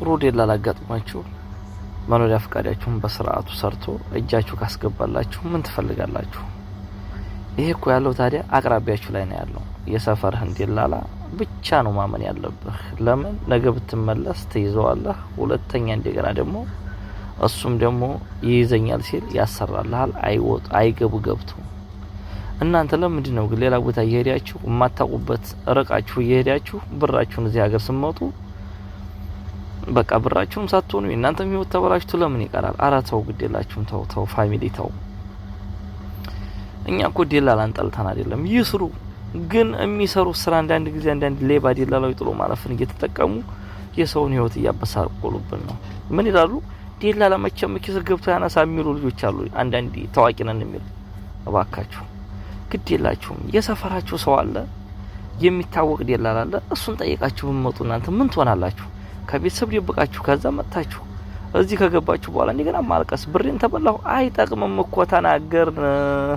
ጥሩ ደላላ አጋጥሟችሁ መኖሪያ ፈቃዳችሁን በስርዓቱ ሰርቶ እጃችሁ ካስገባላችሁ ምን ትፈልጋላችሁ? ይሄ እኮ ያለው ታዲያ አቅራቢያችሁ ላይ ነው ያለው። የሰፈርህን ደላላ ብቻ ነው ማመን ያለብህ። ለምን ነገ ብትመለስ ትይዘዋለህ። ሁለተኛ እንደገና ደግሞ እሱም ደግሞ ይይዘኛል ሲል ያሰራልሃል። አይወጡ አይገቡ ገብቶ። እናንተ ለምንድን ነው ግን ሌላ ቦታ እየሄዳችሁ፣ የማታውቁበት ርቃችሁ እየሄዳችሁ ብራችሁን እዚህ ሀገር ስትመጡ በቃ ብራችሁም ሳትሆኑ የእናንተም ህይወት ተበላሽቶ ለምን ይቀራል? አረ ተው፣ ግድ የላችሁም። ተው ተው፣ family ተው። እኛ እኮ ደላላን ጠልተን አይደለም፣ ይስሩ። ግን የሚሰሩት ስራ አንዳንድ ጊዜ አንዳንድ ሌባ ደላላዊ ጥሎ ማለፍን እየተጠቀሙ የሰውን ህይወት እያበሳቆሉብን ነው። ምን ይላሉ? ደላላ መቼም ኪስ ገብቶ ያነሳ የሚሉ ልጆች አሉ። አንዳንድ ታዋቂ ነን የሚሉ። እባካችሁ ግድ የላችሁም። የሰፈራችሁ ሰው አለ፣ የሚታወቅ ደላላ አለ። እሱን ጠይቃችሁ ብትመጡ እናንተ ምን ትሆናላችሁ? ከቤተሰብ ደብቃችሁ ከዛ መጥታችሁ እዚህ ከገባችሁ በኋላ እንደገና ማልቀስ፣ ብሬን ተበላሁ አይጠቅምም እኮ ተናገርን።